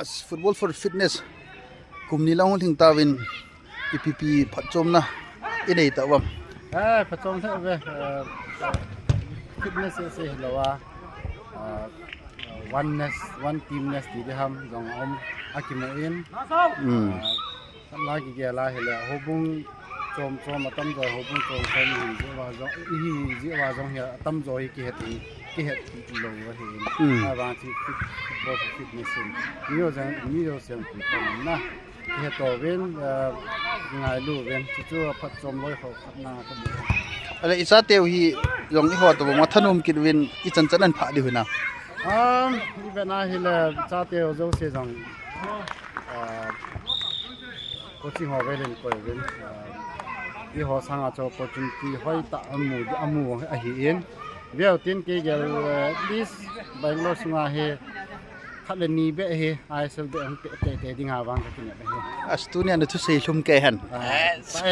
Football for Fitness ກຸ່ມນີ້ລະ ຫົວເຖິງຕາເວັນ ອີພີພີ ພະໂຈມນະ ອີເດຕະວັມ ເອີ ພະໂຈມເຖະເວຍ ເອີ ຟິດເນສເຊລະວ່າ ເອີ ວັນເນສ ວັນທີມເນສ ທີ່ໄດ້ທຳ ຈອງອອມ ອາກິໂມເອັນ ອືມ ເອີ ລາກິເກຍລາເຮລະ ໂຮບຸງ ໂຈມ ໂຈມ ອາຕຳຈອຍ ໂຮບຸງ ໂຈມ ໂຈມ ອີ ເຈວ່າ ຈອງ ອີ ເຈວ່າ ຈອງເຮ ອາຕຳຈອຍ ກິເຮັດ ກິເຮັດ ໂລ ເຮ ອືມ ອາ ບາງທີ ໂບ ຟິດເນສ ມີໂຍ ມີໂຍ ສຽງ ປີ ຄອມ ນະ ເຮັດຕໍ່ເວັນ ເອີ ງ່າຍລູເວັນ ຈຸຈຸ ພັດ ໂຈມ ລອຍ ເຂົ້າ ຄັດ ນາ ຄັດ ອາ ລະ ອີສາເຕວ ຮີ ຢອງ ອີ ໂຄ ຕະ ບົງ ມາ ທະນຸມ ກິດ ເວັນ ອີ ຈັນ ຈັນ ອັນ ພະ ດີ ຫື ນາ ອາ ອີ ເວນ ອາ ຮີ ລະ ສາເຕວ ໂຈ ເຊ ຈັງ ອາ ໂຄ ຊິ ຫໍ ເວ ເລັນ ກອຍ ເວັນ ອາ ອີ ຫໍ ສັງ ອາ ໂຈ ໂປ ຈຸນ ຕີ ຫອຍ ຕະ ອາ ມູ ອາ ມູ ອາ ຮີ ເອັນ ເວວ ຕິນ ເກ ເກ ເອ ລິສ ແບງ ໂລ ສຸງ ອາ ເຮ ຄັດ ເລ ນີ ເບ ເຮ ອາຍ ເຊລ ເບ ເຕ ເຕ ດິງ ຫາ ວັງ ກະ ຕິນ ເບ ເຮ ອາ ສະຕູ ເນ ນຸ ທຸ ເຊ ລຸມ ເກ ແຮນ ອາ ເອ